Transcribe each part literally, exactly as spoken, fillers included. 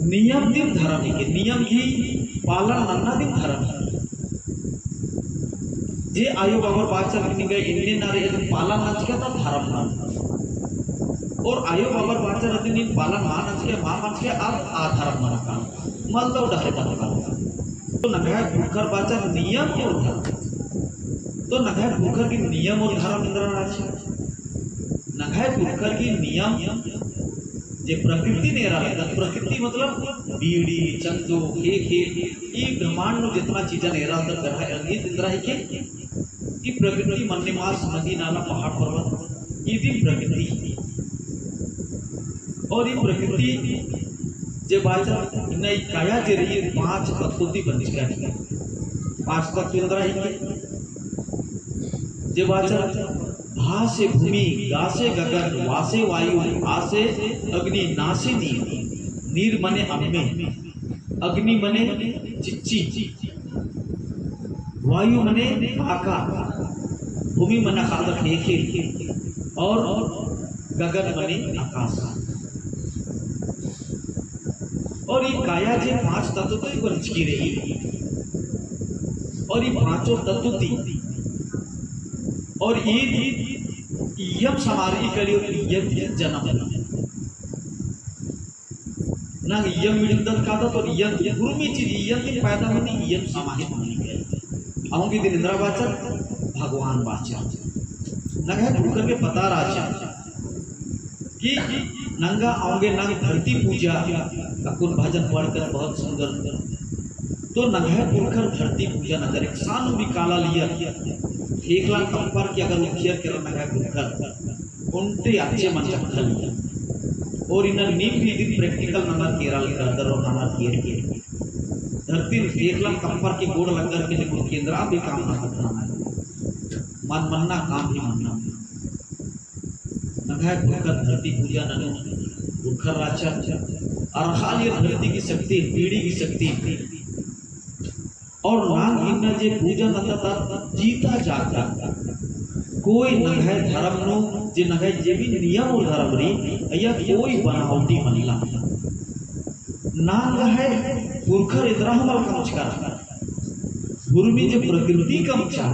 नियम दिम धरम हिके, नियम ही पालन नन्ना दिम धरम हिके। जे आयो बाबर बाचर निंगा एन्ने नारे अदिन पालन नंजका ता धरम मना। और आयो बाबर बाचर अदिन नीन पालन मा नंजका, मा मंजका, आ, आ धरम मना का। मलदव डहरे मत का। तो नंग्है पुरखर बाचर नियम और धरम। तो नंग्है पुरखर की नियम और धरम एन्दरा रहचा। नंग्है पुरखर की नियम जे प्रकृति नू एरा लगदत, प्रकृति मतलब बीड़ी, चंदो, ख़ेख़ेल, ई ब्रह्मांड नू जेतना चीजन एरा लगदत, गरहा एरा लगदत, एन्दरा हिके, ई प्रकृति मन्न मास, नदी, नाला, पहाड़, पर्वत, ई भी प्रकृति। और ई प्रकृति जे बाचर इन्ना ई काया जे रई, पांच तत्व ती बंचका रई। पांच तत्व एन्दरा हिके जे बाचर भा से भूमि, गा से गगन, वा से वायु, आ से अग्नि, ना से नीर, नीर मने अम्मे, अग्नि मने चिच्ची, वायु मने काका, भूमि मना ख़ेख़ेल और गगन मने आकाश। और ई काया जे पांच तत्व ती बंचकी रई, और ई पांचों तत्व ती, और ई इय्यम समारकी कली और इय्यम ती जनम। नांग इय्यम मिड़िंदत कादत और इय्यम ती उर्मी चीज इय्यम ती पैदा मनी, इय्यम समाहित मनी के। औंगे दिम एन्दरा बाचर, भगवान बाचर। नंग्है पुरखर के पता रहचा कि नंगा औंगे नांग धरती पूजा, अक्कुन भजन पढ़कर बहुत सुंदर। तो नंग्है पुरखर धरती पूजा नंजर एकसानु भी काला लियर, ख़ेख़ेलन कम्पर की अगर उखियर केरर नंग्है पुरखर, ओन्टे अच्छे मंजा ख़ल्ली। और इन्ना नीम भी इदिन practical ननर केरर, करदर और ननर केरर। धरती ख़ेख़ेलन कम्पर की गोड़ लगदर के लिए एन्दरा भी काम ननर, ननर। मल मन्ना काम भी मन्ना। नंग्है पुरखर धरती पूजा ननू पुरखर रहचा। अरख़ा लियर धरती की शक्ति, बीड़ी की शक्ति। और नांग इन्ना जे पूजा नंदत ता जीता जागता। कोई नंग्है धरम नू जे नंग्है जे भी नियम और धरम रई, अइय्या कोई बनावटी मल्ला। नंग्है पुरखर एन्दरा हूँ मल कमचकर। उर्मी जे प्रकृति कमचा,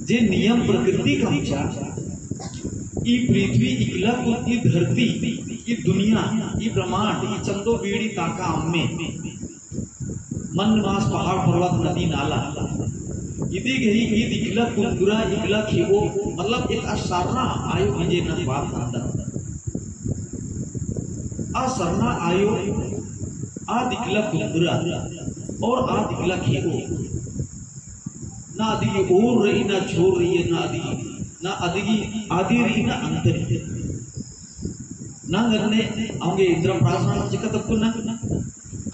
जे नियम प्रकृति कमचा, ई पृथ्वी इकला कुन, ई धरती, ई दुनिया, ई ब्रह्मांड, ई चंदो बीड़ी ताका अम्मे, मन्न मास पहाड़ पर्वत नदी नाला, इदी गही ईद इकला कुन्दुरा इकला खेओ, मतलब एक आ सरना आयो गही जे नन बात नंदन। आ सरना आयो, आद इकला कुन्दुरा, और आद इकला खेओ। ना अदिगी ओर रई, ना छोर रई, ना अदिगी, ना अदिगी आदि रई, ना अंत रई। नांग अन्ने औंगे एन्दरा प्रार्थना चिका तक्कुन ना,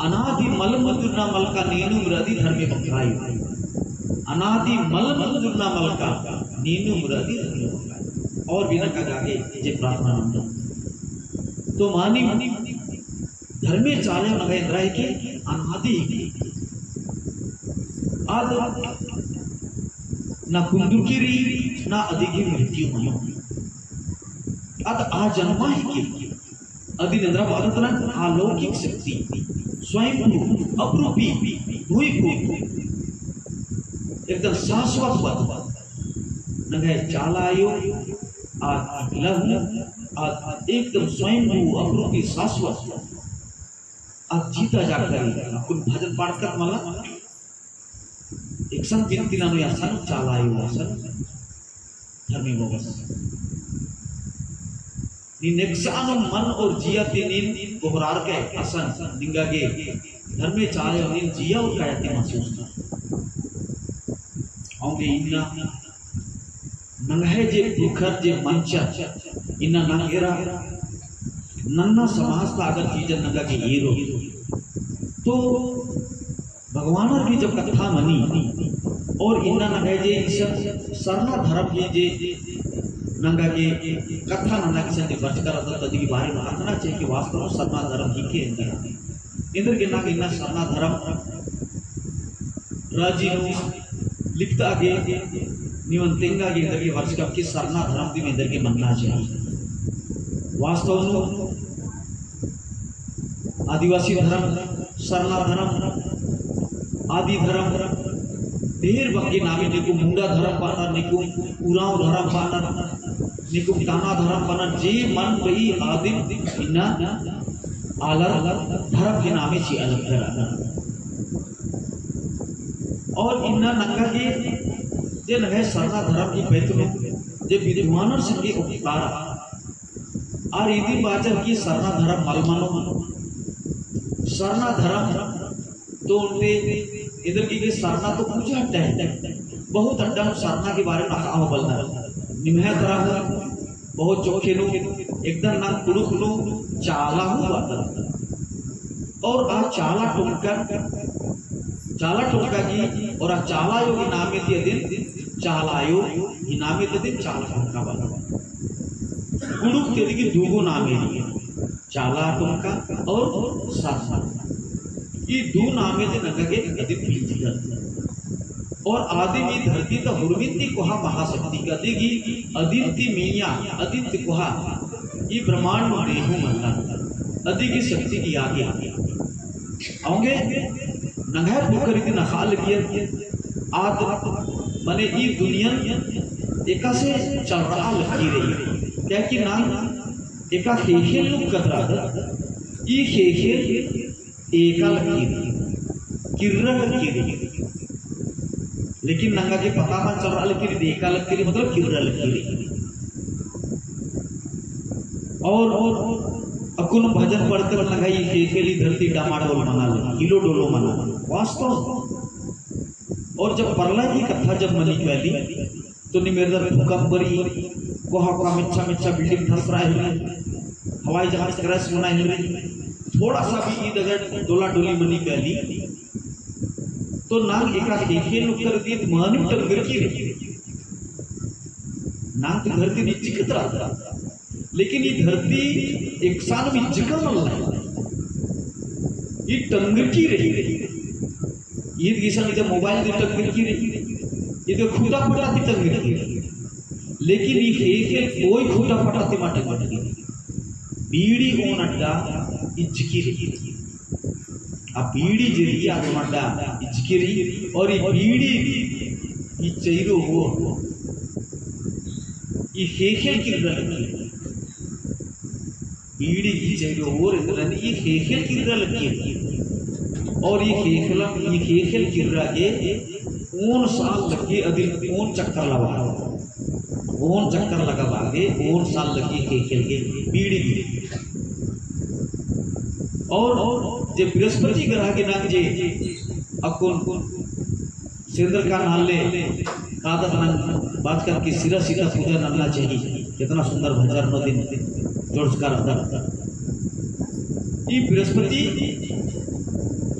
अनादि मल मंजुरना मलका नीनुम रअदी धर्मे बक्राई। अनादि मल मंजुरना मलका नीनुम रअदी धर्मे बक्राई। और बिना का जाके जे प्रार्थना नंदन। तो मानिम धर्मे चाले नगा एन्दरा हिके अनादि हिके। आद ना कुन्दुरकी रई, ना अदिगी मृत्यु मनो। आद आ जन्मा हिके। अदिन एन्दरा बअदत ना अलौकिक शक्ति, स्वयंभू, अपरूपी, भूई भूई, एकदम शाश्वत बात। नंग्है चाला आयो, आ लहू, आ एकदम स्वयंभू, अपरूपी, शाश्वत। आ जीता जागता रई, अक्कुन भजन पाठ करत मला, एकसन बिनती ननोय असन चाला आयो असन धर्मे बबस। नीन एकसानु मन और जिया ती नीन गोहरारकय असन निंगा गे धर्मे चाला आयो नीन जिया और काया ती महसूस कर। औंगे इन्ना नंग्है जे पुरखर जे मंचर इन्ना नंगेरा नन्ना समाज ता अगर चीजन नंगा गे एरो तो भगवानर की जब कत्था मनी और इन्ना नंग्है जे इसन सरना धरम की जे नंगा गे कत्था नन्ना की सन जे बरचकर अदर तदी के बारे में अख़ना चाहिए कि वास्तव में सरना धरम हिके एन्दर। एन्दर गे नाम इन्ना सरना धरम राजी नू लिखता गे निमन तेंगा गे एन्दर गे बरचकर की सरना धरम दिम एन्दर गे मन्ना चाहिए। वास्तव नू आदिवासी धरम, सरना धरम, आदि धरम, ढेर बग्गे नामे, निकुम मुंडा धरम बअनर, निकुम उराँव धरम बअनर, निकुम काना धरम बअनर, जे मन बई आदिम इन्ना आलर धरम के नामे चिआ लगदर। और इन्ना नंगा गे जे नंग्है सरना धरम की बैतनो जे विद्वानर संगे ओक्कारा आर इदिन बाचर कि सरना धरम मल मनो, सरना धरम तो ओन्टे एन्देरगे सरना तो पूजा अड्डा है, बहुत अड्डा सरना के बारे में अख़आ बलदर। निम्है तरह बहुत चोखे नू, एकदम नाम कुँड़ुख़ नू चाला हूँ बअदर। और आ चाला टोंका, चाला टोंका की, और आ चाला आयो की नामे ती अदिन, चाला आयो की नामे ती अदिन चाला टोंका बअदर। कुँड़ुख़ ती अदिगे दू गो नामे, चाला टोंका और सरना। ई दू नामे ती नंगा गे अदिन पिलचिदर। और आदिम ई धरती ता हुरमिन ती कोहा महाशक्ति का, अदिगे अदिन ती मइय्याँ, अदिन ती कोहा, ई ब्रह्मांड में देहु मल्ला, अदिगे शक्ति की आगे। औंगे नंग्है पुरखर इदिन अख़आ लगियर, आद मने ई दुनियन एकासे चलरआ लगी रई, क्या कि नाम एका ख़ेख़ेल नू कतरा, ई ख़ेख़ेल एका लगी रई, किर्रा लगी रई। लेकिन नंगा गे पता मल चलरआ लगी रई, एका लगी रई, मतलब किर्रा लगी रई। और, और अक्कुन भजन पढ़ते वक्त नंगा ई ख़ेख़ेल ई धरती डमाडोल मना लगी, हिलो डोलो मना लगी। वास्तव। और जब प्रलय की कत्था जब मनी काली, तो निमेरदर भूकंप बरई, कोहा कोहा मेच्छा मेच्छा building धसरआ हेलरी, हवाई जहाज crash मना हेलरी, थोड़ा सा भी ईद अगर डोला डोली मनी काली, तो नाम एका ख़ेख़ेल नू कतरा ती मानिम टंगरकी रई। नाम तो धरती इज्जकी रई, लेकिन ई धरती एकसानम इज्जका मल्ला, ई टंगरकी रई। ईद गे इसन इदे mobile ती टंगरकी रई, इदे खुटा फटा ती टंगरकी रई। लेकिन ई ख़ेख़ेल कोई खुटा फटा ती मल टंगरकी रई। बीड़ी ओन अड्डा इज्जकी रई। आ बीड़ी जे रई, आ ओन अड्डा इज्जकी रई। और ई बीड़ी, ई चैरो ओर, ई ख़ेख़ेल किर्रा लगी। बीड़ी की चैरो ओर एन्देर रई, ई ख़ेख़ेल किर्रा लगी। और ई ख़ेख़ेल, ई ख़ेख़ेल किर्रा गे ओन साल लगी, अदिन ओन चक्कर लगाबआ, ओन चक्कर लगाबआ गे ओन साल लगी ख़ेख़ेल गे, बीड़ी गे। और जे बृहस्पति ग्रह गे नाम जे अक्कुन सेंदर का नाले कादत नंग बाचकर कि सिरा सीता पूजा नन्ना चाही। कितना सुंदर भजन नू अदिन जोड़चका रअदर। ई बृहस्पति,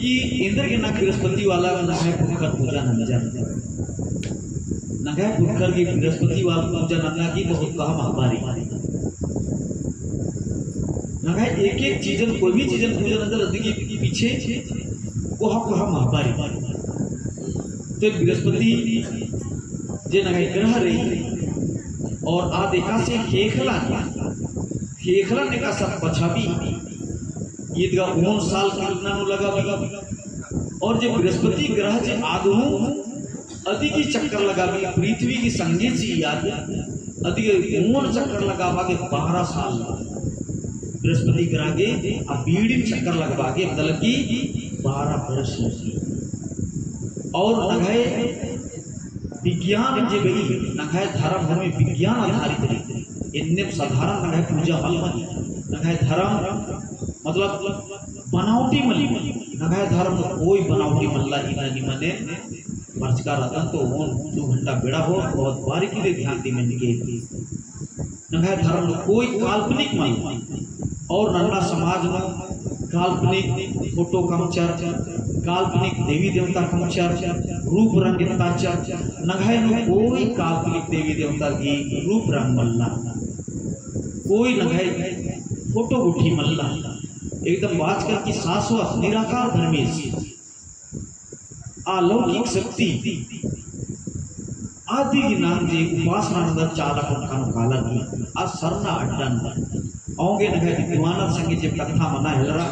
ई एन्देरगे ना बृहस्पति वाला नंग्है पुरखर पूजा नंजर। नंग्है पुरखर गे बृहस्पति वाला पूजा नन्ना की बहुत कोहा महबा रई। नंग्है एक एक चीजन, कोई भी चीजन पूजा नंजर अदिगे पीछे कोहा कोहा महबा रई। तो बृहस्पति जे नंग्है ग्रह रई और आद एकासे ख़ेख़ेलन, ख़ेख़ेलन एकासे बछाबई, ईद गा ओन साल किर्रना नू लगाबई। और जे बृहस्पति ग्रह जे आद हूँ अदिगे चक्कर लगाबई, पृथ्वी की संगे चिआ आद, अदिगे ओन चक्कर लगाबआ गे बारह साल। बृहस्पति ग्रह गे आ बीड़िन चक्कर लगाबआ गे मतलब कि बारह बरस लगी। और नंग्है विज्ञान जे बई, नंग्है धरम हूँ विज्ञान आधारित रई। एन्नेम साधारण नंग्है पूजा मल मनी। नंग्है धरम मतलब बनावटी मल मनी। नंग्है धरम नू कोई बनावटी मल्ला, इन्ना निमन बरचका रअदन तो ओन दू घंटा बेड़ा होओ, बहुत बारीकी ती ध्यान ती मेनके। नंग्है धरम नू कोई काल्पनिक मल। और नन्ना समाज नू काल्पनिक फोटो कमचर, काल्पनिक देवी देवता कमचर, रूप रंग एत्ताचर, नंग्है नू कोई काल्पनिक देवी देवता की रूप रंग मल्ला, कोई नंग्है फोटो गुट्ठी मल्ला, एकदम बाचकर कि शाश्वत निराकार धर्मेस। अलौकिक शक्ति आदि की नाम जे उपासना नंदर चाला टोंका नू काला की आ सरना अड्डा नू। औंगे नंग्है विद्वानर संगे जे कत्था मना हेलरा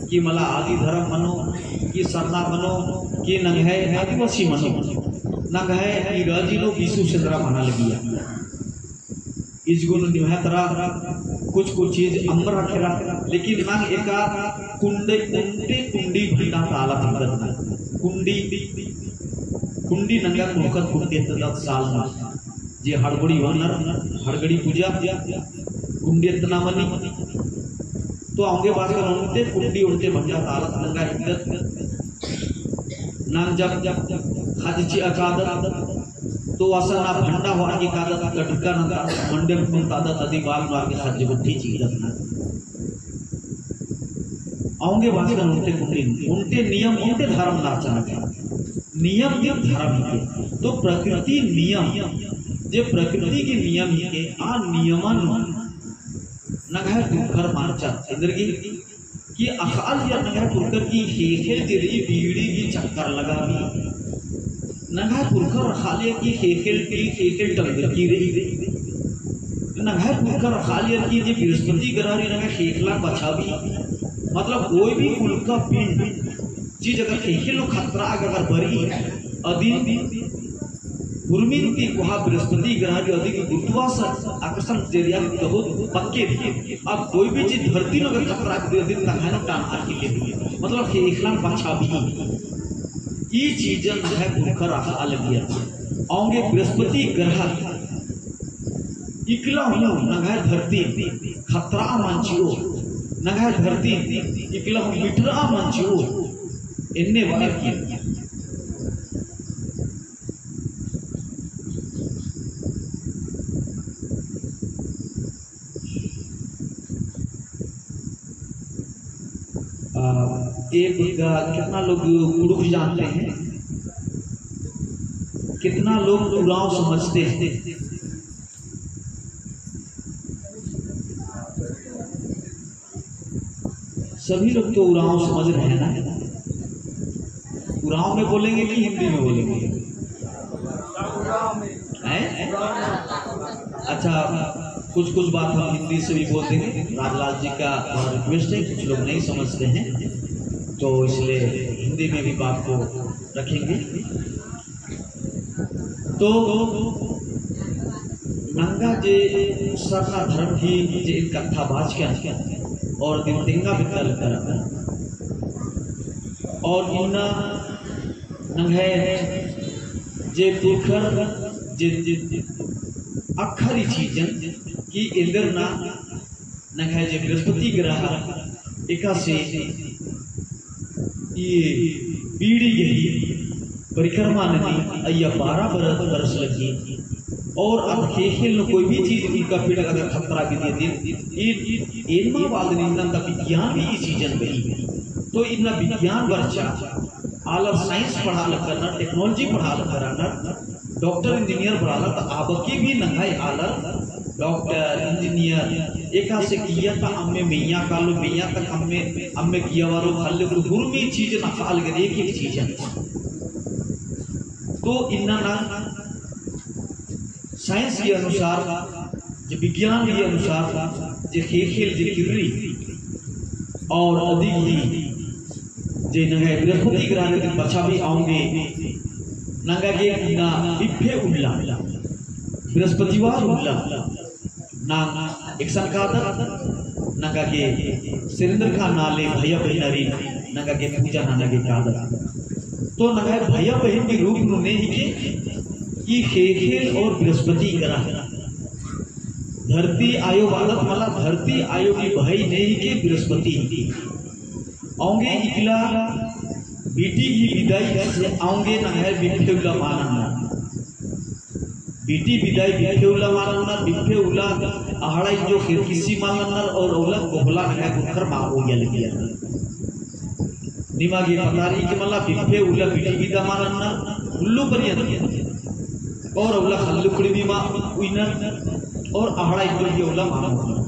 कि मला आदि धरम मनो, कि सरना मनो, कि नंग्है आदिवासी मनो, नंग्है ई राजी नू बिसु सेंदरा मना लगिया। इजगुन निम्है तरा कुछ कुछ चीज अम्बर रखेरा, लेकिन नाम एका कुंडे, कुंडे कुंडी भंडा ताला भंगत ना। कुंडी, कुंडी नंगा कुड़कत कुंडी एत्तदत साल मा। जे हड़बड़ी वनर, हड़गड़ी पूजा, कुंडी एत्तना मनी। तो औंगे बाचकन ओन्टे कुंडी ओन्टे भंडा तालत नंगा हिकदत। नाम जब, जब खज चिआ कादत, तो असन ना भंडा होअर की कादत, कटका नंता, मंडे फुन तादत, अदी बाल मार के खज गुट्ठी चिदत ना। औंगे बाचकन ओन्टे कुंडी, ओन्टे नियम, ओन्टे धरम नाचन के। नियम के धरम के। तो प्रकृति नियम, जे प्रकृति के नियम ही के, आ नियमन नंग्है पुरखर मानचर, एन्देरगे कि अख़ालियर नंग्है पुरखर की ख़ेख़ेल जे रई बीड़ी की चक्कर लगाबी। नंग्है पुरखर अख़ालियर की ख़ेख़ेल की ख़ेख़ेल टंगकी रई। नंग्है पुरखर अख़ालियर की जे बृहस्पति ग्रह रई नंग्है ख़ेख़ेलन बछाबी। मतलब कोई भी उल्का पिंड चीज अगर ख़ेख़ेल नू खतरा अगर बरई, अदिन हुरमिन ती कोहा बृहस्पति ग्रह जो अदिन गुरुत्वाकर्षण जे रई बहुत पक्के रई। अब कोई भी चीज धरती नू अगर खतरा बरई अदिन तंग्है नू टान आर की लेबी। मतलब ख़ेख़ेलन बछाबी। ई चीजन नंग्है पुरखर अख़आ लगिया। औंगे बृहस्पति ग्रह इकला हूँ नंग्है धरती खतरा मल चिओ, नंग्है धरती इकला हूँ बिटरा मल चिओ, एन्ने बअर की। आ, एक का कितना लोग कुड़ुख जानते हैं, कितना लोग उराँव समझते हैं? सभी लोग तो उराँव समझ रहे हैं ना? उराँव में बोलेंगे कि हिंदी में बोलेंगे? हैं? अच्छा, कुछ कुछ बात हम हिंदी से भी बोल देंगे। राजलाल जी का बहुत request है, कुछ लोग नहीं समझते हैं, तो इसलिए हिंदी में भी बात को रखेंगे। तो नंगा जे सरना धर्म ही जे इन कत्था बाचकन और दिल तेंगा बित्ता लगता रहता। और इन्ना नंग्है जे पुरखर जे, जे, जे अखरी चीजन की एन्देर ना नंग्है जे बृहस्पति ग्रह एकासे ई बीड़ी गही परिक्रमा ननी अइय्या बारह बरस, बरस लग्गी। और अब ख़ेख़ेल नू कोई भी चीज उल्का पिंड अगर खतरा भी दे दिन, ई एनमा बाद इन्ना ता विज्ञान भी ई चीजन बई। तो इन्ना विज्ञान बरचा, आलर science पढ़आ लगनर, technology पढ़आ लगनर, doctor engineer बरआलर, तो अबकी भी नंग्है आलर doctor, engineer, एकासे किइय्या ता अम्मे मइय्याँ कालो, मइय्याँ ता अम्मे, अम्मे किइय्या वारो, खल्ले गुरु हुरमी चीज नखा अलग एक एक चीज है। तो इन्ना ना science के अनुसार, जे विज्ञान के अनुसार, जे ख़ेख़ेल जे किर्री और अदिगही जे नंग्है बृहस्पति ग्रह नू बछाबी औंगे नंगा गे इन्ना बिफे उल्ला, बृहस्पतिवार उल्ला नाम एकसन कादत, नंगा गे सिरिंद्रख़ा नाले भैया बहिनारिन नंगा गे पूजा नना गे कादत। तो नंग्है भैया बहिन के रूप नू ने ही के ई ख़ेख़ेल और बृहस्पति ग्रह धरती आयो बालत मला, धरती आयो की भाई ने ही के बृहस्पति। औंगे इकला बीटी की बिदाई से औंगे नंग्है बिफे उल्ला मल नन्नर। बीटी बिदाई बिफे उल्ला मल नन्नर, बिफे उल्ला अहड़ा इंजो ख़ेख़ेल किसी मल नन्नर और उल्ला कोहला नंग्है पुरखर मल उइया लगिया। निमा गे पता रई कि मला बिफे उल्ला बीटी बिदा मल नन्नर, उल्लू परियन और उल्ला खल्लू कुड़ी भी मल उइनर और अहड़ा इंजो गे उल्ला मल नन्नर।